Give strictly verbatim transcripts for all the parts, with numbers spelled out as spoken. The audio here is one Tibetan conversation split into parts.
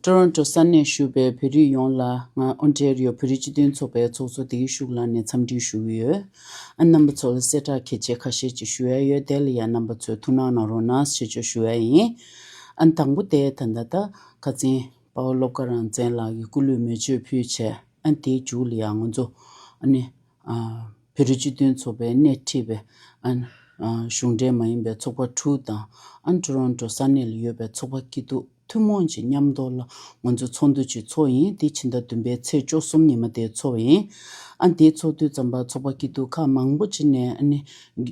ཊོ་རོན་ཊོ་ས་གནས་བཞུགས་པའི་བོད་རིགས་ཡོངས་ལ། ང་ཨོན་ཊེ་རི་ཡོ་བོད་རིགས་སྤྱི་མཐུན་ཚོགས་པའི་ཚོགས་གཙོ་བདེ་སྐྱིད་ཤུགས་ལགས་ནས་འཚམས་འདྲི་ཞུ་གི་ཡོད། ཨ་རྣམ་པ་ཚོ་ལ་གསལ་བསྒྲགས་གལ་ཆེ་ཁ་ཤས་ཅིག་ཞུ་ཡ་ཡོད། དེ་ལ་ཡང་རྣམ་པ་ཚོས་ཐུགས་སྣང་གནང་རོགས་གནང་ཞེས་ཞུ་ཡ་ཡིན། ཨ་དང་པོ་དེ་ད་ལྟ་ད་ཁ་སང་དཔའ་བོ་བློ་དགའ་རང་བཙན་ལགས་ཀྱི་སྐུ་ལུས་མེ་མཆོད་ཕུལ་བྱས། ཨ་དེའི་མཇུག་ལ་ཡང་ང་ཚོ་ཨ་ནི་ཨ་བོད་རིགས་སྤྱི་མཐུན་ཚོགས་པའི་སྣེ་ཁྲིད་པའི་ཨ་ཨ་གཞུང་འབྲེལ་མ་ཡིན་པའི་ཚོགས་པ་དྲུག་དང་། ཨ་ཊོ་རོན་ཊོ་ས་གནས་ལ་ཡོད་པའི་ཚོགས་པ་སྐྱིད་སྡུག་ཐུན་མོང་ཅིག་མཉམ་དུ་ལ་ང་ཚོ་ཚོགས་འདུ་ཅིག་ཚོགས་ཡིན། དེ་ཕྱི་ཟླ་བདུན་པའི་ཚེས་བཅུ་གསུམ་ཉི་མ་དེ་ཚོགས་ཡིན། ཨ་དེ་ཚོགས་དུས་ཙམ་པ་ཚོགས་པ་སྐྱིད་སྡུག་ཁག་མང་པོ་ཅིག་ནས་ཨ་ནི་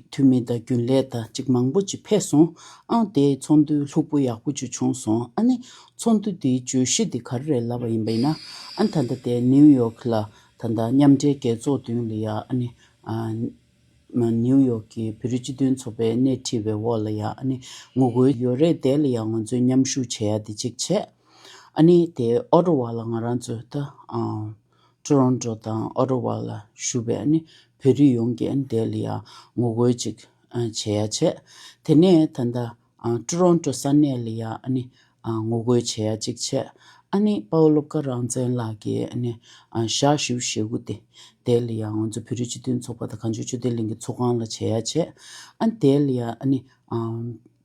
འཐུས་མི་དང་རྒྱུན་ལས་དང་ཅིག་མང་པོ་ཅིག་ཕེབས་སོང་། ཨ་དེ་ཚོགས་འདུ་ལྷུག་པོ་ཡག་པོ་ཅིག་བྱུང་སོང་། ཨ་ནི་ཚོགས་འདུ་དེའི་བརྗོད་གཞི་དེ་ག་རེ་རེད་ལབ་པ་ཡིན་པ་ཡིན་ན། ཨ་ད་ལྟ་དེ་ནིའུ་ཡོག་ལ་ད་ལྟ་མཉམ་འབྲེལ་རྒྱལ་ཚོགས་མདུན་ལ་ཡ་ཨ་ནི་ཨ་ནིའུ་ཡོག་གི་བོད་རིགས་སྤྱི་མཐུན་ཚོགས་པའི་སྣེ་ཁྲིད་པའི་འོག་ལ་ཡ་ཨ་ནི་ངོ་རྒོལ་ཡོད་རེད། དེ་ལ་ཡ་ང་ཚོས་མཉམ་ཞུགས་བྱེད་ཡ་དེ་གཅིག་བྱས། ཨ་ནི་དེ་ཨོ་ཊ་ཝ་ལ་ང་རང་ཚོས་ད་ཨ་ཊོ་རོན་ཊོ་དང་ཨོ་ཊ་ཝ་ལ་བཞུགས་པའི་ཨ་ནི་བོད་རིགས་ཡོངས་ཀྱིས་ཨ་ནི་དེ་ལ་ཡ་ངོ་རྒོལ་ཅིག་ཨ་བྱེད་ཡ་བྱས། དེ་ནས་ད་ལྟ་ཨ་ཊོ་རོན་ཊོ་ས་གནས་ལ་ཡ་ཨ་ནི་ཨ་ངོ་རྒོལ་བྱེད་ཡ་གཅིག་བྱས། ཨ་ནི་དཔའ་བོ་བློ་དགའ་རང་བཙན་ལགས་ཀྱིས་ཨ་ནི་ཨ་ཞག་བཞི་བཅུ་ཞེ་དགུ་དེ་དེ་ལ་ཡ་ང་ཚོ་བོད་རིགས་སྤྱི་མཐུན་ཚོགས་པ་དང་གངས་ལྗོངས་ཆོས་ལྡན་གླིང་གི་ཚོགས་ཁང་ལ་བྱེད་ཡ་བྱས། ཨ་དེ་ལ་ཡ་ཨ་ནི་ཨ་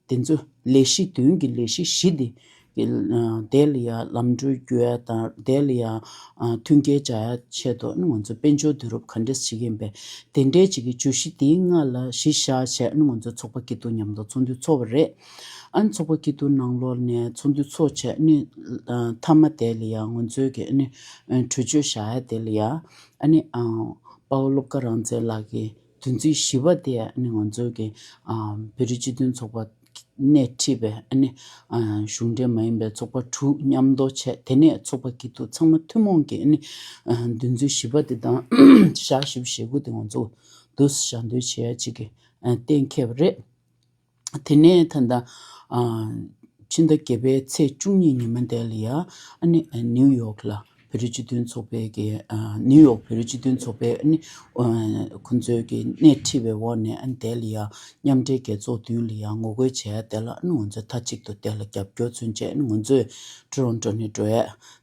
དེ་ཚོ་ལས་གཞི་བདུན་གྱི་ལས་གཞི་བཞི་དེ་གི་ཨ་དེ་ལ་ཡ་ལམ་འགྲོ་རྒྱུ་ཡ་དང་། དེ་ལ་ཡ་ཨ་མཐུན་རྐྱེན་སྦྱར་ཡ་ཆེད་དུ་ཨ་ནི་ང་ཚོ་དཔལ་འབྱོར་བསྡུ་རུབ་ག་འདྲས་བྱེད་ཀྱི་ཡིན་པས། དེ་འདྲའི་ཅིག་གི་བརྗོད་གཞི་དེའི་སྔ་ལ་གཞི་བཞག་བྱས་ཨ་ནི་ང་ཚོ་ཚོགས་པ་སྐྱིད་སྡུག་མཉམ་དུ་ཚོགས་འདུ་ཚོགས་པ་རེད། ཨ་ནི་ཚོགས་པ་སྐྱིད་སྡུག་ནང་ལོགས་ནས་ཚོགས་འདུ་ཚོགས་བྱས་ཨ་ནི་ཨ་མཐའ་མ་དེ་ལ་ཡ་ང་ཚོའི་གི་ཨ་ནི་ཨ་གྲོས་ཆོད་བཞག་ཡ་དེ་ལ་ཡ་ཨ་ནི་ཨ་དཔའ་བོ་བློ་དགའ་རང་བཙན་ལགས་ཀྱི་འདུ་འཛི་བཞི་པ་དེ་ཨ་ནི་ང་ཚོའི་གི་ཨ་བོད་རིགས་སྤྱི་མཐུན་ཚོགས་པ་སྣེ་ཁྲིད་པའི་ཨ་ནི་ཨ་གཞུང་འབྲེལ་མ་ཡིན་པའི་ཚོགས་པ་དྲུག་མཉམ་དུ་བྱས། དེ་ནས་ཚོགས་པ་སྐྱིད་སྡུག་ཚང་མ་ཐུན་མོང་གི་ཨ་ནི་ཨ་འདུ་འཛི་བཞི་པ་དེ་དང་ཞག་བཞི་བཅུ་ཞེ་དགུ་དེ་ང་ཚོ་འདུག་སེ་ཞལ་འདོན་བྱེད་ཡ་ཅིག་གི་ཨ་གཏན་འཁེལ་བ་རེད། དེ་ནས་ད་ལྟ་ཨ་ཕྱི་ཟླ་བརྒྱད་པའི་ཚེས་བཅུ་གཉིས་ཉི་མ་དེ་ལ་ཡ་ཨ་ནི་ཨ་ནིའུ་ཡོག་ལ་བོད་རིགས་སྤྱི་མཐུན་ཚོགས་པའི་གི་ཨ་ནིའུ་ཡོག་བོད་རིགས་སྤྱི་མཐུན་ཚོགས་པའི་ཨ་ནི་ཨ་ཁོང་ཚོའི་གི་སྣེ་ཁྲིད་པའི་འོག་ནས་ཨ་ནི་དེ་ལ་ཡ་མཉམ་འབྲེལ་རྒྱལ་ཚོགས་མདུན་ལ་ཡ་ངོ་རྒོལ་བྱས་ཡ་དེ་ལ་ཨ་ནི་ང་ཚོས་མཐའ་གཅིག་ཏུ་དེ་ལ་རྒྱབ་སྐྱོར་མཚོན་བྱས། ཨ་ནི་ང་ཚོས་ཊོ་རོན་ཊོ་ནས་འགྲོ་ཡ་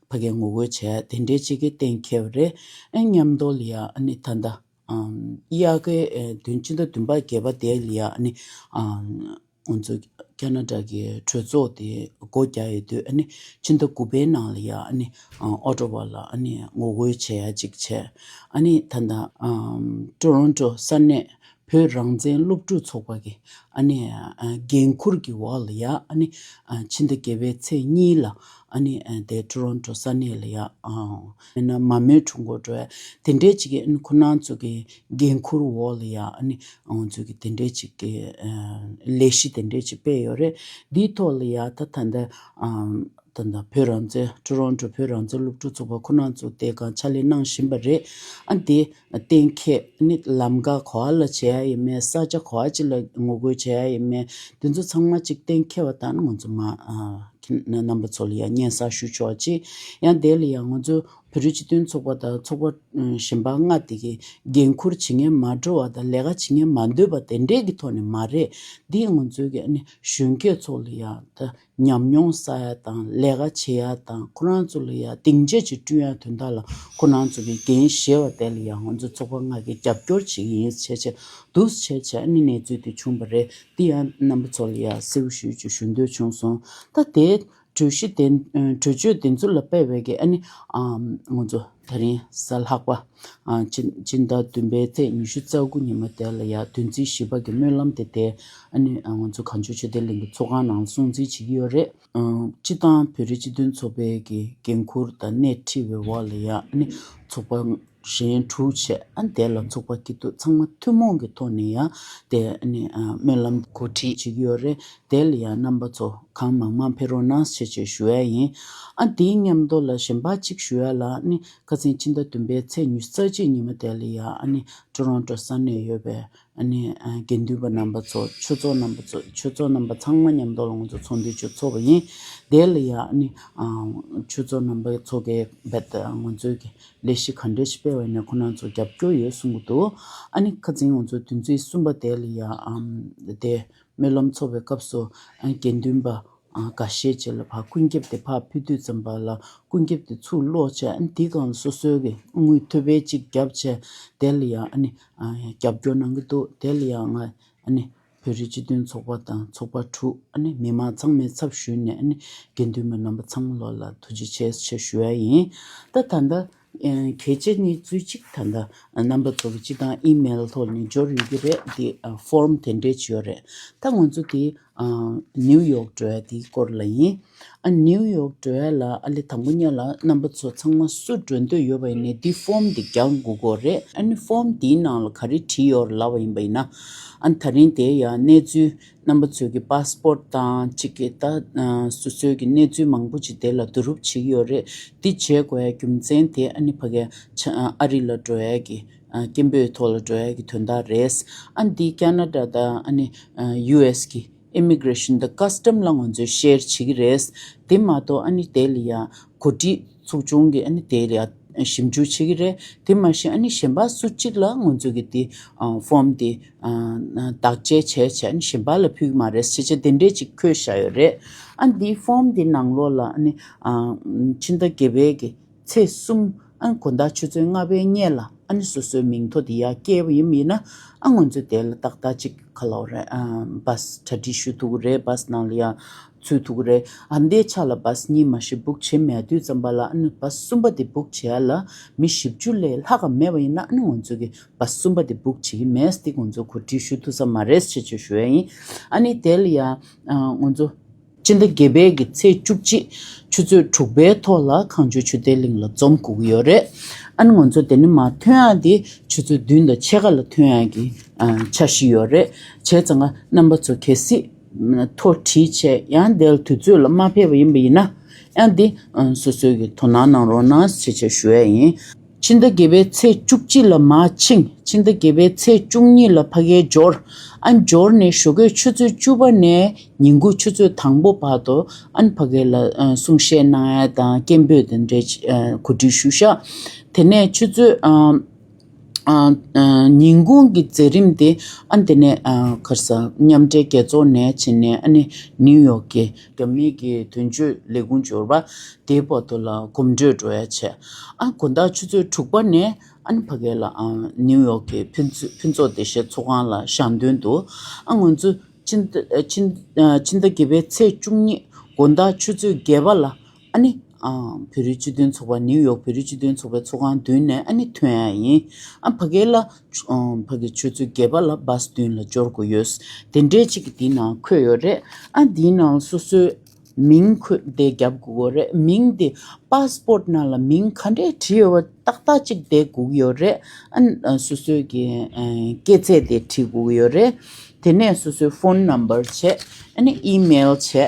ཕ་གིར་ངོ་རྒོལ་བྱས་ཡ་དེ་འདྲའི་ཅིག་གི་གཏན་འཁེལ་བ་རེད། ཨ་མཉམ་དུ་ལ་ཡ་ཨ་ནི་ད་ལྟ་ཨམ་དབྱར་ཁའི་ཨེ་བདུན་ཕྱི་ཟླ་བདུན་པ་བརྒྱད་པ་དེ་ལ་ཡ་ཨ་ནི་ཨམ་ང་ཚོ་ཁ་ན་ཌ་གི་གྲོས་ཚོགས་དེ་སྒོ་རྒྱག་ཡོད་དུས་ཨ་ནི་ཕྱི་ཟླ་དགུ་པའི་ནང་ལ་ཡ་ཨ་ནི་ཨ་ཨོ་ཊ་ཝ་ལ་ཨ་ནི་ངོ་རྒོལ་བྱེད་ཡ་ཅིག་བྱས། ཨ་ནི་ད་ལྟ་ཨམ་ཊོ་རོན་ཊོ་ས་གནས་བོད་རང་བཙན་སློབ་ཕྲུག་ཚོགས་པ་གི་ཨ་ནི་ཨ་འགན་འཁུར་གྱི་འོག་ལ་ཡ་ཨ་ནི་ཨ་ཕྱི་ཟླ་བརྒྱད་པའི་ཚེས་གཉིས་ལ་ཨ་ནི་ཨ་དེ་ཊོ་རོན་ཊོ་ས་གནས་ལ་ཡ་ཨ་མེད་ན་མ་མོའི་གྲོས་འགོ་འགྲོ་ཡ་དེ་འདྲའི་ཅིག་གི་ཨ་ནི་ཁོ་རང་ཚོ་གི་འགན་འཁུར་འོག་ལ་ཡ་ཨ་ནི་ང་ཚོ་གི་དེ་འདྲའི་ཅིག་གི་ཨ་ལས་གཞི་དེ་འདྲའི་ཅིག་སྤེལ་ཡོད་རེད། འདིའི་ཐོག་ལ་ཡ་ད་ད་ལྟ་ཨ་ད་ལྟ་བོད་རང་བཙན་ཊོ་རོན་ཊོ་བོད་རང་བཙན་སློབ་ཕྲུག་ཚོགས་པ་ཁོ་རང་ཚོ་དེ་ག་ཕྱག་ལས་གནང་བཞིན་པ་རེད། ཨ་དེ་གཏན་འཁེལ་ནི་ལམ་ཁ་ག་པ་ལ་བྱེད་ཡ་ཡིན་མིན། ས་ཆ་ག་པ་ཅིག་ལ་ངོ་རྒོལ་བྱེད་ཡ་ཡིན་མིན། དེ་ཚོ་ཚང་མ་ཅིག་གཏན་འཁེལ་བ་དང་ང་ཚོ་མ་ཨ་ཁྱེད་རྣམ་པ་ཚོ་ལ་ཡ་སྙན་སེང་ཞུ་ཆོག་ཅིག་ཡང་དེ་ལ་ཡ་ང་ཚོ་བོད་རིགས་སྤྱི་མཐུན་ཚོགས་པ་དང་ཚོགས་པ་གཞན་པ་ལྔ་དེ་གི་འགན་འཁུར་བྱེད་མཁན་མ་འགྲོ་བ་དང་ལས་ཀ་བྱེད་མཁན་མ་འདོད་པ་དེ་འདྲས་ཀྱི་ཐོག་ནས་མ་རེད། འདི་ང་ཚོའི་གི་ཨ་ནི་གཞོན་སྐྱེས་ཚོ་ལ་ཡ་ད་ཉམས་མྱོང་བསགས་ཡ་དང་ལས་ཀ་བྱེད་ཡ་དང་ཁོ་རང་ཚོ་ལ་ཡ་སྡིངས་ཆ་ཅིག་བསྐྲུན་ཡ་དོན་དག་ལ་ཁོ་རང་ཚོ་གི་འགན་བཞེས་པ་དེ་ལ་ཡ་ང་ཚོ་ཚོགས་པ་ལྔ་གི་རྒྱབ་སྐྱོར་བྱེད་ཀྱི་ཡིན་བྱས་བྱས་འདུག་བྱས་བྱས་ཨ་ནི་གནས་ཚུལ་དེ་བྱུང་བ་རེད། འདི་ཡང་རྣམ་པ་ཚོ་ལ་ཡ་གསལ་པོ་ཞུ་རྒྱུ་ཞུ་འདོད་བྱུང་སོང་། ད་དེ་གྲོས་གཞི་དེ་གྲོས་ཆོད་དེ་ཚོ་ལ་དཔག་པའི་གི་ཨ་ནི་ང་ཚོ་ད་རིང་གཟའ་ལྷག་པ་ཨ་ཕྱི་ཕྱི་ཟླ་བདུན་པའི་ཚེས་ཉི་ཤུ་རྩ་དགུ་ཉི་མ་དེ་ལ་ཡ་འདུ་འཛི་བཞི་པ་གི་སྨོན་ལམ་དེ་དེ་ཨ་ནི་ང་ཚོ་གངས་ལྗོངས་ཆོས་ལྡན་གླིང་གི་ཚོགས་ཁང་ནང་སྲུང་བརྩི་བྱེད་ཀྱི་ཡོད་རེད། ཨ་སྤྱི་བཏང་བོད་རིགས་སྤྱི་མཐུན་ཚོགས་པའི་གི་འགན་འཁུར་དང་སྣེ་ཁྲིད་པའི་འོག་ལ་ཡ་ཨ་ནི་ཚོགས་པ་གཞན་དྲུག་བྱས་ཨ་དེ་ལ་ཚོགས་པ་སྐྱིད་སྡུག་ཚང་མ་ཐུན་མོང་གི་ཐོག་ནས་ཡ་དེ་ཨ་ནི་ཨ་སྨོན་ལམ་གོ་སྒྲིག་བྱེད་ཀྱི་ཡོད་རེད། དེ་ལ་ཡང་རྣམ་པ་ཚོ་གང་མང་མང་ཕེབས་རོགས་གནང་ཞེས་བཅས་ཞུ་ཡ་ཡིན། ཨ་དེའི་མཉམ་དུ་ལ་གཞན་པ་གཅིག་ཞུ་ཡ་ལ་ནི་ཁ་སང་ཕྱི་ཟླ་བདུན་པའི་ཚེས་ཉི་ཤུ་རྩ་གཅིག་ཉི་མ་དེ་ལ་ཡ་ཨ་ནི་ཊོ་རོན་ཊོ་ས་གནས་ཡོད་པའི་ཨ་ནི་ཨ་དགེ་འདུན་པ་རྣམ་པ་ཚོ་ཆོས་ཚོགས་རྣམ་པ་ཚོ་ཆོས་ཚོགས་རྣམ་པ་ཚང་མ་མཉམ་དུ་ལ་ང་ཚོ་ཚོགས་འདུ་ཅིག་ཚོགས་པ་ཡིན། དེ་ལ་ཡ་ཨ་ནི་ཨ་ཆོས་ཚོགས་རྣམ་པ་ཚོ་གིས་རྦད་དེ་ང་ཚོའི་གི་ལས་གཞི་ག་འདྲ་ཞིག་སྤེལ་བ་ཡིན་ན་ཁོ་རང་ཚོ་རྒྱབ་སྐྱོར་ཡོད་གསུང་གི་འདུག་ཨ་ནི་ཁ་སང་ང་ཚོ་བདུན་ཚིགས་གསུམ་པ་དེ་ལ་ཡ་ཨམ་དེ། སྨོན་ལམ་ཚོགས་པའི་སྐབས་སུ་ཨ་དགེ་འདུན་པ་ ཨ་འགའ་ཤས་ཅིག་ལ་ཕར་ཀུན་ཁྱབ་དེ་ཕར་ཕུལ་དུས་ཙམ་པ་ལ་ཀུན་ཁྱབ་དེ་ཚུར་ཀློག་བྱས། ཨ་ནི་དེའི་སྒང་ལ་སོ་སོའི་གི་དངུལ་ཐོབ་པའི་ཅིག་བརྒྱབ་བྱས། དེ་ལ་ཡང་ཨ་ནི་ཨ་རྒྱབ་སྐྱོར་གནང་གི་འདུག་དེ་ལ་ཡང་ང་ཨ་ནི་བོད་རིགས་སྤྱི་མཐུན་ཚོགས་པ་དང་ཚོགས་པ་དྲུག་ཨ་ནི་མི་མང་ཚང་མའི་ཚབ་ཞུས་ནས། ཨ་ནི་དགེ་འདུན་པ་རྣམ་པ་ཚང་མ་ལོག་ལ་ཐུགས་རྗེ་ཆེ་ཞེས་ཞུ་ཡ་ཡིན། ད་ད་ལྟ་ཨ་གལ་ཆེ་ནི་ཚུལ་གཅིག་ད་ལྟ་རྣམ་པ་ཚོ་གི་སྤྱི་བཏང་ཨི་མེལ་ཐོག་ནས་འབྱོར་ཡོད་ཀྱི་རེད། དེ་ཨ་ཕོརམ་དེ་འདྲས་ཅིག་ཡོད་རེད། ད་ང་ཚོ་དེ་ཨ་ནིའུ་ཡོག་འགྲོ་ཡ་དེའི་སྐོར་ལ་ཡིན། ཨ་ནིའུ་ཡོག་འགྲོ་ཡ་ལ་ཨ་ལེ་དང་པོ་ཉིད་ལ་རྣམ་པ་ཚོ་ཚང་མ་སུ་འགྲོ་འདོད་ཡོད་པ་ཡིན་ནའི་འདི་ཕོརམ་འདི་རྒྱག་དགོས་ཀྱི་རེད། ཨ་ནི་ཕོརམ་འདིའི་ནང་ལ་ག་རེ་བྲིས་ཡོད་རེད་ལབ་པ་ཡིན་པ་ཡིན་ན། ཨ་ནི་ད་རིང་དེ་ཡ་གནས་ཚུལ་རྣམ་པ་ཚོའི་གི་པཱ་སི་པོར་ཊི་དང་གཅིག་གི་ད་ཨ་སོ་སོའི་གི་གནས་ཚུལ་མང་པོ་ཅིག་དེ་ལ་བསྡུ་རུབ་བྱེད་ཀྱི་ཡོད་རེད། འདི་བྱེད་དགོས་ཡ་རྒྱུ་མཚན་དེ་ཨ་ནི་ཕ་གི་ཆ་ཨ་རི་ལ་འགྲོ་ཡ་གི་ཨ་སྐད་འབོད་ཐོག་ལ་འགྲོ་ཡ་གི་དོན་དག་རེད། ཨ་ནི་འདི་ཁེ་ན་ཌ་དང་ཨ་ནི་ཨ་ཡུ་ཨེས་གི་ཨི་མི་གྷི་རེ་ཤན་དང་ཀ་སི་ཊམ་ལ་ང་ཚོས་ཤེར་བྱེད་ཀྱི་རེད། དེ་མ་གཏོགས་ཨ་ནི་དེ་ལ་ཡ་གོ་སྒྲིག་ཚོགས་ཆུང་གིས་ཨ་ནི་དེ་ལ་ཡ་ཞིབ་འཇུག་བྱེད་ཀྱི་རེད། དེ་མ་གཞི་ཨ་ནི་གཞན་པ་སུ་གཅིག་ལ་ང་ཚོ་གི་དེ་ཨ་ཕོརམ་དེ་ཨ་བདག་གཅེས་བྱས་བྱས་ཨ་ནི་གཞན་པ་ལ་ཕུལ་གྱི་མ་རེད་ཟེར་བྱས་དེ་འདྲས་ཅིག་འཁོད་བཞག་ཡོད་རེད། ཨ་ནི་དེའི་ཕོརམ་དེ་ནང་ལོགས་ལ་ཨ་ནི་ཨ་ཕྱི་ཟླ་བརྒྱད་པའི་གི་ཚེས་གསུམ་ཨ་ནི་དགོང་དག་ཆུ་ཚོད་ལྔ་པའི་སྔོན་ལ་ཨ་ནི་སོ་སོའི་མིང་ཐོ་དེ་ཡར་བསྐྱལ་བ་ཡིན་པ་ཡིན་ན། ཨ་ང་ཚོ་དེ་ལ་ཏག་ཏག་ཅིག་ག་ལབ་རེད། ཨ་བཱས་གྲ་སྒྲིག་ཞུ་ཐུབ་ཀྱི་རེད། བཱས་ནང་ལ་ཡར་ཚུད་ཐུབ་ཀྱི་རེད། ཨ་འདིའི་ཆ་ལ་བཱས་གཉིས་མ་གཞི་བུག་བྱེད་མེད་དུས་ཙམ་པ་ལ་ཨ་ནི་བཱས་གསུམ་པ་དེ་བུག་བྱེད་ཡ་ལ་མི་བཞི་བཅུ་ལས་ལྷག་ག་མེད་པ་ཡིན་ན། ཨ་ནི་ང་ཚོ་གི་བཱས་གསུམ་པ་དེ་བུག་བྱེད་ཀྱི་མེད། དེ་ང་ཚོ་གོ་སྒྲིག་ཞུ་ཐུབ་ས་མ་རེད་ཅེས་ཅེས་ཞུ་ཡ་ཡིན། ཨ་ནི་དེ་ལ་ཡ་ཨ་ང་ཚོ་སྤྱི་ཟླ་བརྒྱད་པའི་གི་ཚེས་བཅུ་གཅིག་ཆུ་ཚོད་དྲུག་པའི་ཐོག་ལ་ཁ་མཆུ་ཆོས་སྡེ་གླིང་ལ་འཛོམས་དགོས་ཀྱི་ཡོད་རེད། ཨ་ནི་ང་ཚོ་དེ་ནས་མར་ཐོན་ཡག་དེ་ཆུ་ཚོད་བདུན་དང་ཕྱེད་ཀ་ལ་ཐོན་ཡག་གི་ཨ་འཆར་གཞི་ཡོད་རེད། བྱས་ཙང་ང་རྣམ་པ་ཚོ་གལ་སྲིད་ཐོ་བྲིས་བྱས་ཡང་དེ་ལ་དུས་ཚོད་ལ་མ་ཕེབས་པ་ཡིན་པ་ཡིན་ན། ཡང་འདི་ཨ་སོ་སོའི་གི་དོ་སྣང་གནང་རོགས་གནང་ཞེས་བྱས་ཞུ་ཡ་ཡིན། ཕྱི་ཟླ་བརྒྱད་པའི་ཚེས་བཅུ་གཅིག་ལ་མར་ཕྱིན། ཕྱི་ཟླ་བརྒྱད་པའི་ཚེས་བཅུ་གཉིས་ལ་ཕ་གིར་འབྱོར། ཨ་འབྱོར་ནས་ཞོགས་ཀས་ཆུ་ཚོད་བཅུ་པ་ནས་ཉིན་གུང་ཆུ་ཚོད་དང་པོ་བར་དུ་ཨ་ཕ་གི་ལ་ཨ་གསུང་བཤད་གནང་ཡ་དང་སྐད་འབོད་དེ་འདྲའི་ཨ་གོ་སྒྲིག་ཞུ་ཤག་དེ་ནས་ཆུ་ཚོད་ཨ་ཨ་ཨ་ཉིན་གུང་གི་མཛད་རིམ་དེ་ཨ་དེ་ནས་ཨ་ག་རེ་ཟ་མཉམ་འབྲེལ་རྒྱལ་ཚོགས་ནས་བྱས་ནས་ཨ་ནི་ནིའུ་ཡོག་གི་རྒྱ་མིའི་གི་དོན་གཅོད་ལས་ཁུངས་འབྱོར་པ་དེའི་བར་དུ་ལ་གོམ་བགྲོད་འགྲོ་ཡ་བྱས། ཨ་དགོང་དག་ཆུ་ཚོད་དྲུག་པ་ནས་ཨ་ནི་ཕ་གི་ལ་ཨ་ནིའུ་ཡོག་གི་ཕུན་ཚོགས་ཕུན་ཚོགས་བདེ་གཤེགས་ཚོགས་ཁང་ལ་ཞལ་འདོན་དུ། ཨ་ང་ཚོ་ཕྱི་ཟླ་ཕྱི་ཕྱི་ཟླ་བརྒྱད་པའི་ཚེས་བཅུ་གཉིས་དགོང་དག་ཆུ་ཚོད་བརྒྱད་པ་ལ་ཨ་ནི་ཨ་བོད་རིགས་སྤྱི་མཐུན་ཚོགས་པ། ནིའུ་ཡོག་བོད་རིགས་སྤྱི་མཐུན་ཚོགས་པའི་ཚོགས་ཁང་མདུན་ནས་ཨ་ནི་ཐོན་ཡ་ཡིན། ཨ་ཕ་གི་ལ་ཨ་ཕ་གི་ཆུ་ཚོད་བརྒྱད་པ་ལ་བཱས་མདུན་ལ་འབྱོར་དགོས་ཡོད། དེ་འདྲའི་ཅིག་གི་དེའི་ནང་འཁོད་ཡོད་རེད། ཨ་དེའི་ནང་སོ་སོའི་མིང་འཁོད་དེ་རྒྱབ་དགོས་ཀྱི་རེད། མིང་དེ་པཱ་སི་པོར་ཊི་ནང་ལ་མིང་ག་འདྲས་བྲིས་ཡོད་པ་ཏག་ཏག་ཅིག་བསྡད་དགོས་ཀྱི་ཡོད་རེད། ཨ་ཨ་སོ་སོའི་གི་ཨ་སྐྱེས་ཚེས་དེ་བྲིས་དགོས་ཀྱི་ཡོད་རེད། དེ་ནས་སོ་སོའི་ཕོན་ནམ་བར་བྱས། ཨ་ནི་ཨི་མེལ་བྱས།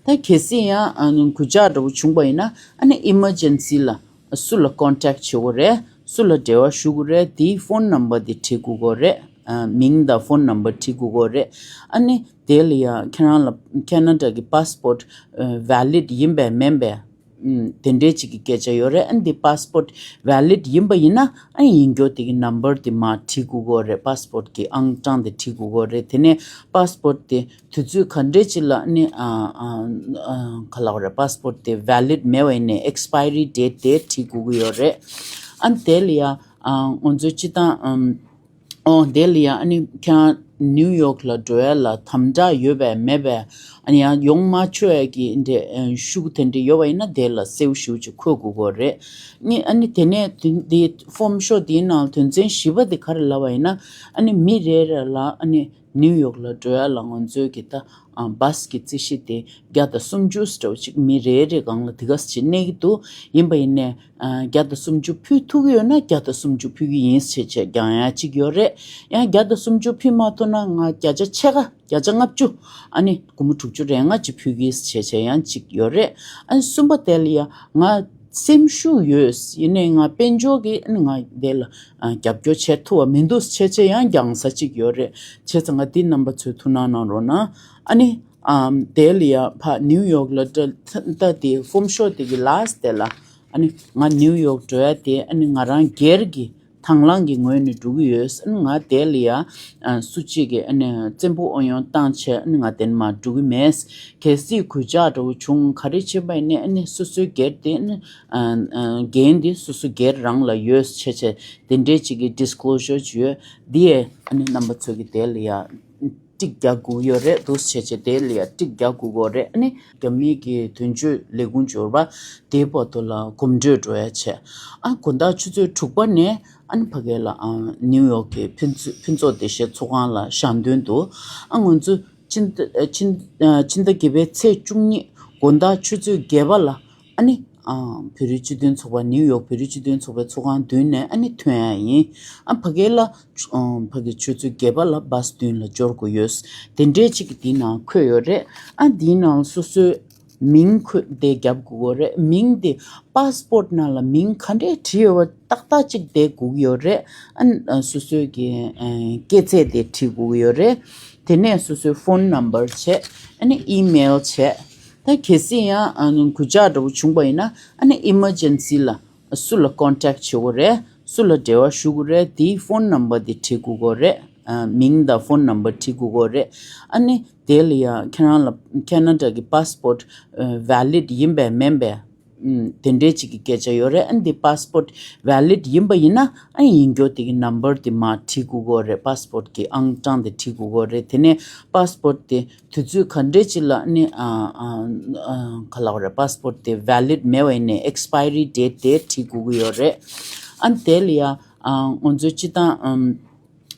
ད་གལ་སྲིད་ཡང་ཨ་ནི་གུ་ཅག་འདྲ་བོ་བྱུང་པ་ཡིན་ན་ཨ་ནི་ཨི་མར་ཇེན་སི་ལ་སུ་ལ་ཀོན་ཊེག་བྱེད་དགོས་རེད། སུ་ལ་འབྲེལ་བ་ཞུ་དགོས་རེད། དེའི་ཕོན་ནམ་བར་དེ་བྲིས་དགོས་ཀྱི་རེད། ཨ་མིང་དང་ཕོན་ནམ་བར་བྲིས་དགོས་ཀྱི་རེད། ཨ་ནི་དེ་ལ་ཡང་ཁྱེད་རང་ལ་ཁེ་ན་ཌ་གི་པཱ་སི་པོར་ཊི་ཨ་ཝེ་ལིཌ་ཡིན་པས་མིན་པས་ཨམ་དེ་འདྲའི་ཅིག་གི་སྐད་ཆ་ཡོད་རེད། ཨ་ནི་དེ་པཱ་སི་པོར་ཊི་ཝེ་ལིཌ་ཡིན་པ་ཡིན་ན་ཨ་ནི་ཡིན་རྒྱུ་དེ་གི་ནམ་བར་དེ་མར་བྲིས་དགོས་ཀྱི་རེད། པཱ་སི་པོར་ཊི་གི་ཨང་གྲངས་དེ་བྲིས་དགོས་ཀྱི་རེད། དེ་ནས་པཱ་སི་པོར་ཊི་དེ་དུས་ཚོད་ག་འདྲས་ཅིག་ལ་ནི་ཨ་ཨ་ཨ་ག་ལབ་དགོས་རེད། པཱ་སི་པོར་ཊི་དེ་ཝེ་ལིཌ་མེད་པ་ཡིན་ནའི་ཨེག་སི་པའི་རི་ཌེ་ཊི་དེ་བྲིས་དགོས་ཀྱི་ཡོད་རེད། ཨ་ནི་དེ་ལ་ཡ་ཨ་ང་ཚོའི་སྤྱི་བཏང་ཨམ་ཨོ་དེ་ལ་ཡ་ཨ་ནི་ཁྱེད་རང་ནིའུ་ཡོག་ལ་འགྲོ་ཡ་ལ་དམ་དྲག་ཡོད་པས་མེད་པས། ཨ་ནི་ཡང་ཡོང་མ་ཆོག་ཡ་གི་འདྲ་ཨ་ཤུགས་དེ་འདྲ་ཡོད་པ་ཡིན་ན་དེ་ལ་གསལ་པོ་ཞེ་པོ་ཅིག་འཁོད་དགོས་ཀྱི་རེད། ནི་ཨ་ནི་དེ་ནས་དེ་འདི་ཕོརམ་ཤོག་དེའི་ནང་དོན་ཚན་བཞི་པ་དེ་ག་རེ་ལབ་པ་ཡིན་ན། ཨ་ནི་མི་རེ་རེ་ལ་ཨ་ནི་ནིའུ་ཡོག་ལ་འགྲོ་ཡ་ལ་ང་ཚོའི་གི་ད་ཨ་བཱས་ཀྱི་རྩིས་གཞི་དེ་བརྒྱ་དང་སུམ་ཅུ་ཙམ་ཅིག་མི་རེ་རེ་སྒང་ལ་དེ་ག་ཙམ་ཅིག་གནས་ཀྱི་འདུག་ཡིན་པ་ཡིན་ནའི་ཨ་བརྒྱ་དང་སུམ་ཅུ་ཕུལ་ཐུབ་ཀྱི་ཡོད་ན་བརྒྱ་དང་སུམ་ཅུ་ཕུལ་གྱི་ཡིན་ཞེས་བྱས་རྒྱག་ཡ་གཅིག་ཡོད་རེད། ཡང་བརྒྱ་དང་སུམ་ཅུ་ཕུལ་མ་ཐུབ་ན་ང་བརྒྱ་ཆ་ཕྱེད་ཀ་བརྒྱ་ཆ་ལྔ་བཅུ་ཨ་ནི་སྒོར་མོ་དྲུག་ཅུ་རེ་ལྔ་ཅིག་ཕུལ་གྱི་ཞེས་བྱས་ཡང་གཅིག་ཡོད་རེད། ཨ་ནི་གསུམ་པ་དེ་ལ་ཡ་ང་སེམས་ཤུགས་ཡོད། ཡིན་ནའི་ང་དཔལ་འབྱོར་གྱི་ཨ་ནི་ང་དེ་ལ་ཨ་རྒྱབ་སྐྱོར་བྱེད་ཐུབ་པ་མི་འདུག་བྱས་བྱས་ཡང་རྒྱག་ས་གཅིག་ཡོད་རེད། བྱས་ཙང་ང་འདི་རྣམ་པ་ཚོས་ཐུགས་སྣང་གནང་རོགས་གནང་། ཨ་ནི་ཨམ་དེ་ལ་ཡ་ཕ་ནིའུ་ཡོག་ལ་ད་ད་དེ་ཕོརམ་ཤོག་དེ་གི་ལཱ་སི་ཊི་དེ་ལ་ཨ་ནི་ང་ནིའུ་ཡོག་འགྲོ་ཡ་དེ་ཨ་ནི་ང་རང་སྒེར་གྱི་ དང་བླངས་ཀྱི་ངོས་ནས་འགྲོ་གི་ཡོད། ཨ་ནི་ང་དེ་ལ་ཡ་ཨ་སུ་གཅིག་གིས་ཨ་ནི་བཙན་པོ་ཨོ་ཡོང་བཏང་བྱས། ཨ་ནི་ང་དེ་ནས་མར་འགྲོ་གི་མེད། གལ་སྲིད་གུས་ཕྱག་འདྲ་བོ་བྱུང་ག་རེ་བྱས་པ་ཡིན་ནའི་ཨ་ནི་སོ་སོའི་སྒེར་དེ་ཨ་ནི་ཨ་ཨ་འགན་དེ་སོ་སོ་སྒེར་རང་ལ་ཡོད་བྱས་བྱས་དེ་འདྲའི་གཅིག་གི་ཌིས་ཀློ་ཞར་ཅིག་ཡོད། འདི་ཡས་ཨ་ནི་རྣམ་པ་ཚོ་གིས་དེ་ལ་ཡ་ཊིག་རྒྱག་དགོས་ཡོད་རེད་འདུག་བྱས་བྱས་དེ་ལ་ཡ་ཊིག་རྒྱག་དགོས་ཀྱི་ཡོད་རེད། ཨ་ནི་རྒྱ་མི་གི་དོན་གཅོད་ལས་ཁུངས་འབྱོར་པ་དེའི་བར་དུ་ལ་གོམ་བགྲོད་འགྲོ་ཡ་བྱས། ཨ་དགོང་དག་ཆུ་ཚོད་དྲུག་པ་ནས་ཨ་ནི་ཕ་གི་ལ་ཨ་ནིའུ་ཡོག་གི་ཕུན་ཚོགས་ཕུན་ཚོགས་བདེ་གཤེགས་ཚོགས་ཁང་ལ་ཞལ་འདོན་འདུག་ཨ་ང་ཚོ་ཕྱི་ཟླ་ཕྱི་ཟླ་ཕྱི་ཟླ་བརྒྱད་པའི་ཚེས་བཅུ་གཉིས་དགོང་དག་ཆུ་ཚོད་བརྒྱད་པ་ལ་ཨ་ནི་ཨ་བོད་རིགས་སྤྱི་མཐུན་ཚོགས་པ། ནིའུ་ཡོག་བོད་རིགས་སྤྱི་མཐུན་ཚོགས་པའི་ཚོགས་ཁང་མདུན་ནས་ཨ་ནི་ཐོན་ཡ་ཡིན། ཨ་ཕ་གི་ལ་ཨ་ཕ་གི་ཆུ་ཚོད་བརྒྱད་པ་ལ་བཱས་མདུན་ལ་འབྱོར་དགོས་ཡོད། དེ་འདྲའི་གཅིག་གི་དེའི་ནང་འཁོད་ཡོད་རེད། ཨ་དེའི་ནང་སོ་སོའི་མིང་འཁོད་དེ་རྒྱབ་དགོས་ཀྱི་ཡོད་རེད། མིང་དེ་པཱས་པོརཊ་ནང་ལ་མིང་ག་འདྲས་བྲིས་ཡོད་པ་ཏག་ཏག་ཅིག་བསྡད་དགོས་ཀྱི་ཡོད་རེད། ཨ་ཨ་སོ་སོའི་གི་ཨ་སྐྱེས་ཚེས་དེ་བྲིས་དགོས་ཀྱི་ཡོད་རེད། དེ་ནས་སོ་སོའི་ཕོན་ནམ་བར་བྱས། ཨ་ནི་ཨི་མེལ་བྱས། ད་གལ་སྲིད་ཡང་ཨ་ནི་གུས་ཕྱག་འདྲ་བོ་བྱུང་པ་ཡིན་ན་ཨ་ནི་ཨི་མར་ཇེན་སི་ལ་སུ་ལ་ཀོན་ཊེག་བྱེད་དགོས་རེད། སུ་ལ་འབྲེལ་བ་ཞུ་དགོས་རེད། དེའི་ཕོན་ནམ་བར་དེ་བྲིས་དགོས་ཀྱི་ཡོད་རེད། ཨ་མིང་དང་ཕོན་ནམ་བར་བྲིས་དགོས་ཀྱི་ཡོད་རེད། ཨ་ནི་དེ་ལ་ཡང་ཁྱེད་རང་ལ་ཁེ་ན་ཌ་གི་པཱས་པོརཊ་ཨ་ཝེ་ལིཌ་ཡིན་པས་མིན་པས། ཨུམ། དེ་འདྲའི་ཅིག་གི་སྐད་ཆ་ཡོད་རེད། ཨ་ནི་འདི་པཱས་པོརཊ་ཝེ་ལིཌ་ཡིན་པ་ཡིན་ན་ཨ་ནི་ཡིན་རྒྱུ་དེ་གི་ནམ་བར་དེ་མར་བྲིས་དགོས་ཀྱི་ཡོད་རེད། པཱས་པོརཊ་གི་ཨང་གྲངས་དེ་བྲིས་དགོས་ཀྱི་ཡོད་རེད། དེ་ནས་པཱས་པོརཊ་དེ་དུས་ཚོད་ག་འདྲས་ཅིག་ལ་ཨ་ནི་ཨ་ཨ་ཨ་ག་ལབ་དགོས་རེད། པཱས་པོརཊ་དེ་ཝེ་ལིཌ་མེད་པ་ཡིན་ནའི་ཨེགས་པའི་རི་ཌེཊ་དེ་བྲིས་དགོས་ཀྱི་ཡོད་རེད། ཨ་ནི་དེ་ལ་ཡ་ཨ་ང་ཚོ་སྤྱིར་བཏང་ཨམ།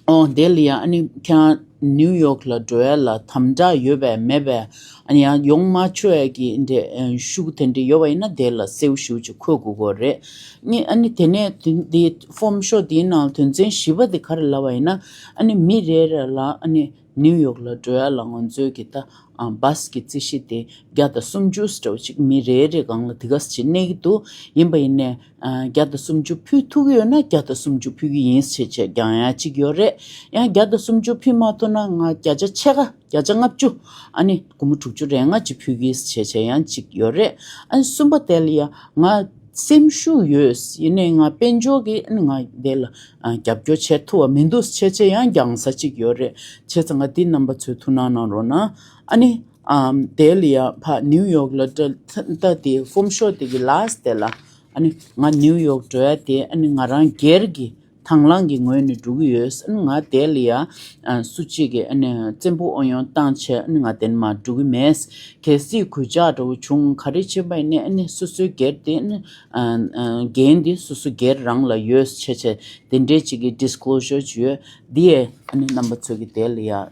ཨོ་དེ་ལ་ཡང་ཨ་ནི་ཁྱེད་རང་ནིའུ་ཡོག་ལ་འགྲོ་ཡ་ལ་དམ་དྲག་ཡོད་པས་མེད་པས། ཨ་ནི་ཡང་ཡོང་མ་ཆོག་ཡ་གི་འདྲ་ཤུགས་དེ་འདྲ་ཡོད་པ་ཡིན་ན་དེ་ལ་སེའུ་ཞུ་ཅིག་འཁོད་དགོས་ཀྱི་རེད། ནི་ཨ་ནི་དེ་ནས་དེ་འདི་ཕོམ་ཤོག་དེའི་ནང་དོན་ཚན་བཞི་པ་དེ་ག་རེ་ལབ་པ་ཡིན་ན། ཨ་ནི་མི་རེ་རེ་ལ་ཨ་ནི་ནིའུ་ཡོག་ལ་འགྲོ་ཡ་ལ་ང་ཚོའི་གི་ད་ཨ་བཱས་ཀྱི་རྩིས་གཞི་དེ་བརྒྱ་དང་སུམ་ཅུ་ཙམ་ཅིག་མི་རེ་རེ་སྒང་ལ་དེ་ག་ཙམ་ཅིག་གནས་ཀྱི་འདུག་ཡིན་པ་ཡིན་ནའི། ཨ་བརྒྱ་དང་སུམ་ཅུ་ཕུལ་ཐུབ་ཀྱི་ཡོད་ན་བརྒྱ་དང་སུམ་ཅུ་ཕུལ་གྱི་ཡིན་ཞེས་བྱས་རྒྱག་ཡ་གཅིག་ཡོད་རེད། ཡང་བརྒྱ་དང་སུམ་ཅུ་ཕུལ་མ་ཐུབ་ན་ང་བརྒྱ་ཆ་ཕྱེད་ཀ་བརྒྱ་ཆ་ལྔ་བཅུ། ཨ་ནི་སྒོར་མོ་དྲུག་ཅུ་རེ་ལྔ་ཅིག་ཕུལ་གྱི་ཞེས་བྱས་ཡང་གཅིག་ཡོད་རེད། ཨ་ནི་གསུམ་པ་དེ་ལ་ཡང་ང་སེམས་ཤུགས་ཡོད། ཡིན་ནའི་ང་དཔལ་འབྱོར་གྱི་ཨ་ནི་ང་དེ་ལ་ཨ་རྒྱབ་སྐྱོར་བྱེད་ཐུབ་པ་མི་འདུག་ཞེས་བྱས་ཡང་རྒྱག་ས་གཅིག་ཡོད་རེད། བྱས་ཙང་ང་འདི་རྣམ་པ་ཚོས་ཐུགས་སྣང་གནང་རོགས་གནང་། ཨ་ནི་ཨམ་དེ་ལ་ཡང་ཕ་ནིའུ་ཡོག་ལ་ད་ད་དེ་ཕོམ་ཤོག་དེ་གི་ལཱསི་ཊི་དེ་ལ། ཨ་ནི་ང་ནིའུ་ཡོག་འགྲོ་ཡ་དེ་ཨ་ནི་ང་རང་སྒེར་གྱི་དང་བླངས་ཀྱི་ངོས་ནས་འགྲོ་གི་ཡོད། ཨ་ནི་ང་དེ་ལ་ཡ་ཨ་སུ་གཅིག་གིས་ཨ་ནི་བཙན་པོ་ཨོ་ཡོང་བཏང་བྱས། ཨ་ནི་ང་དེ་ནས་མར་འགྲོ་གི་མེད། གལ་སྲིད་གུས་ཕྱག་འདྲ་བོ་བྱུང་ག་རེ་བྱས་པ་ཡིན་ནའི་ཨ་ནི་སོ་སོའི་སྒེར་དེ་ཨ་ནི་ཨ་ཨ་འགན་དེ་སོ་སོ་སྒེར་རང་ལ་ཡོད་བྱས་བྱས་དེ་འདྲའི་གཅིག་གི་ཌིས་ཀློ་ཞར་ཅིག་ཡོད། འདི་ཡས་ཨ་ནི་རྣམ་པ་ཚོ་གིས་དེ་ལ་ཡ།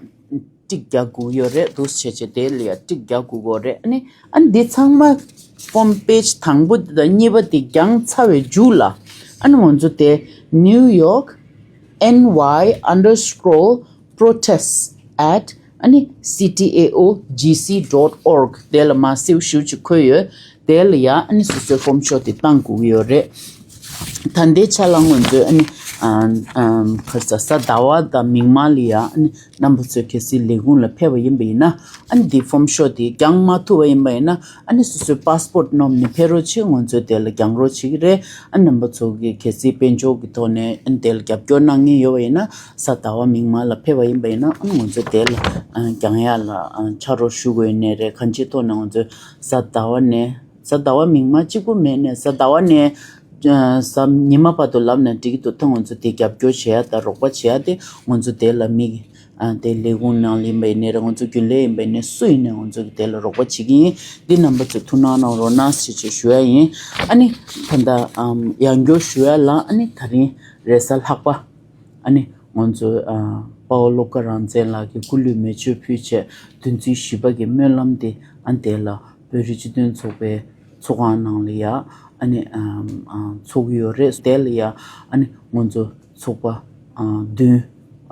ཊིག་རྒྱག་དགོས་ཡོད་རེད་འདུག་བྱས་བྱས་དེ་ལ་ཡ་ཊིག་རྒྱག་དགོས་ཀྱི་རེད། ཨ་ནི་ཨ་ནི་འདི་ཚང་མ་ཕོམ་པེ་ཇི་དང་པོ་དེ་དང་གཉིས་པ་དེ་བརྒྱངས་ཚར་བའི་མཇུག་ལ། ཨ་ནི་ང་ཚོ་དེ་New York N Y underscore protests at ཨ་ནི་C T A O G C dot org དེ་ལ་མར་སེའུ་ཞུ་ཅིག་འཁོད་ཡོད། དེ་ལ་ཡ་ཨ་ནི་སོ་སོའི་ཕོམ་ཤོག་དེ་བཏང་དགོས་ཀྱི་ཡོད་རེད། ད་ལྟའི་ཆ་ལ་ང་ཚོས་ཨ་ནི་ཨམ་ཨམ་ག་རེ་ཟ་གཟའ་ཟླ་བ་དང་མིག་དམར་ལ་ཡ་ཨ་ནི་རྣམ་པ་ཚོས་གལ་སྲིད་ལས་ཁུངས་ལ་ཕེབས་པ་ཡིན་པ་ཡིན་ན། ཨ་ནི་འདི་ཕོམ་ཤོག་དེ་བརྒྱངས་མ་ཐུབ་པ་ཡིན་པ་ཡིན་ན། ཨ་ནི་སོ་སོའི་པཱ་སི་པོརཊ་བསྣམས་ནས་ཕེབས་རོགས་བྱེད། ང་ཚོས་དེ་ལ་བརྒྱངས་རོགས་བྱེད་ཀྱི་རེད། ཨ་ནི་རྣམ་པ་ཚོ་གིས་གལ་སྲིད་དཔལ་འབྱོར་གྱི་ཐོག་ནས་ཨ་ནི་དེ་ལ་རྒྱབ་སྐྱོར་གནང་མཁན་ཡོད་པ་ཡིན་ན། གཟའ་ཟླ་བ་མིག་དམར་ལ་ཕེབས་པ་ཡིན་པ་ཡིན་ན། ཨ་ནི་ང་ཚོས་དེ་ལ་ཨ་བརྒྱངས་ཡ་ལ་ཨ་ཕྱག་རོགས་ཞུ་དགོས་ཡོད་ནའི་རེད། གང་ཅིའི་ཐོག་ནས་ང་ཚོས་གཟའ་ཟླ་བ་ནས། གཟའ་ཟླ་བ་མིག་དམར་གཅིག་པུ་མེད་ནས་གཟའ་ཟླ་བ་ནས་ཨ་གཟའ་ཉི་མ་བར་དུ་ལབ་ན་འགྲིག་གི་འདུག་ད་ང་ཚོ་དེ་རྒྱབ་སྐྱོར་བྱེད་ཡ་དང་རོགས་པ་བྱེད་ཡ་དེ་ང་ཚོ་དེ་ལ་མི་ཨ་དེ་ལས་ཁུངས་ནང་ལ་ཡིན་པ་ཡིན་ནའི་རེད། ང་ཚོ་རྒྱུན་ལས་ཡིན་པ་ཡིན་ནའི་སུ་ཡིན་ནའི་ང་ཚོ་གི་དེ་ལ་རོགས་པ་བྱེད་ཀྱི་ཡིན། འདི་རྣམ་པ་ཚོས་ཐུགས་སྣང་གནང་རོགས་གནང་ཞེས་ཞུ་ཡ་ཡིན། ཨ་ནི་ད་ལྟ་ཨམ་ཡང་བསྐྱར་ཞུ་ཡ་ལ། ཨ་ནི་ད་རིང་རེས་གཟའ་ལྷག་པ། ཨ་ནི་ང་ཚོ་ཨ་དཔའ་བོ་བློ་དགའ་རང་བཙན་ལགས་ཀྱིས་སྐུ་ལུས་མེ་མཆོད་ཕུལ་བྱས་བདུན་ཚིགས་བཞི་པ་གི་སྨོན་ལམ་དེ་ཨ་ནི་དེ་ལ་བོད་རིགས་སྤྱི་མཐུན་ཚོགས་པའི་ཚོགས་ཁང་ནང་ལ་ཡ་ཨ་ནི་ཨམ་ཨ་ཚོགས་ཀྱི་ཡོད་རེད། དེ་ལ་ཡ་ཨ་ནི་ང་ཚོ་ཚོགས་པ་ཨ་བདུན།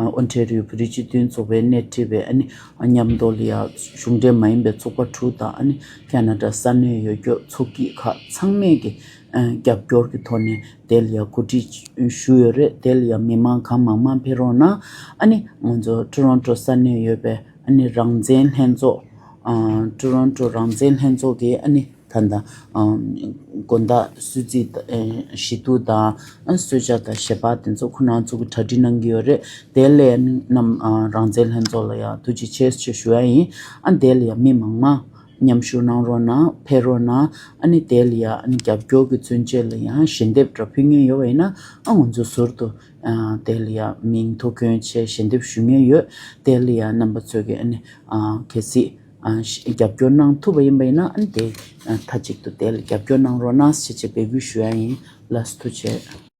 ཨ་ཨོན་ཊེ་རི་ཡོ་བོད་རིགས་སྤྱི་མཐུན་ཚོགས་པའི་སྣེ་ཁྲིད་པའི་ཨ་ནི་ཨ་མཉམ་དུ་ལ་ཡ་གཞུང་འབྲེལ་མ་ཡིན་པའི་ཚོགས་པ་དྲུག་དང་། ཨ་ནི་ཁེ་ན་ཌ་ས་གནས་ཡོད་རྒྱུ་ཚོགས་སྐྱིད་ཁག་ཚང་མས་ཀྱི་ཨ་རྒྱབ་སྐྱོར་གྱི་ཐོག་ནས་དེ་ལ་ཡ་གོ་སྒྲིག་ཞུས་ཡོད་རེད། དེ་ལ་ཡ་མི་མང་གང་མང་མང་ཕེབས་རོགས་གནང་། ཨ་ནི་ང་ཚོ་ཊོ་རོན་ཊོ་ས་གནས་ཡོད་པའི་ཨ་ནི་རང་བཙན་ལྷན་ཚོགས། ཨ་ཊོ་རོན་ཊོ་རང་བཙན་ལྷན་ཚོགས་ཀྱི་ཨ་ནི་ ད་ལྟ་ཨ་དགོན་བདག་གསོལ་ཚིགས་ཨ་ཞུ་གཏུག་དང་ཨ་གསོལ་ཇ་དང་ཞལ་པར་དེ་ཚོ་ཁོ་རང་ཚོ་གི་གྲ་སྒྲིག་གནང་གི་ཡོད་རེད། དེ་ལས་ཨ་ནི་རྣམ་ཨ་རང་བཙན་ལྷན་ཚོགས་ལ་ཡང་ཐུགས་རྗེ་ཆེ་ཞེས་ཞུ་ཡ་ཡིན། ཨ་དེ་ལ་ཡང་མི་མང་མང་མཉམ་ཞུགས་གནང་རོགས་གནང་། ཕེབས་རོགས་གནང་། ཨ་ནི་དེ་ལ་ཡང་ཨ་ནི་རྒྱབ་སྐྱོར་གྱི་མཚོན་བྱེད་ལ་ཡང་ཞལ་འདེབས་འདྲ་ཕུལ་མཁན་ཡོད་པ་ཡིན་ན་ཨ་ང་ཚོ་ཟུར་དུ་ཨ་དེ་ལ་ཡང་མིང་ཐོ་འཁོད་བྱས་ཞལ་འདེབས་ཞུ་མཁན་ཡོད། དེ་ལ་ཡང་རྣམ་པ་ཚོས་ཀྱི་ཨ་ནི་ཨ་གལ་སྲིད་ཨ་ཞི་རྒྱབ་སྐྱོར་གནང་ཐུབ་པ་ཡིན་པ་ཡིན་ན་ཨ་ནི་དེ་ཨ་མཐའ་གཅིག་ཏུ་དེ་ལ་རྒྱབ་སྐྱོར་གནང་རོགས་གནང་ཞེས་བྱས་འབོད་སྐུལ་ཞུ་ཡ་ཡིན། ལགས་སོ། ཐུགས་རྗེ་ཆེ།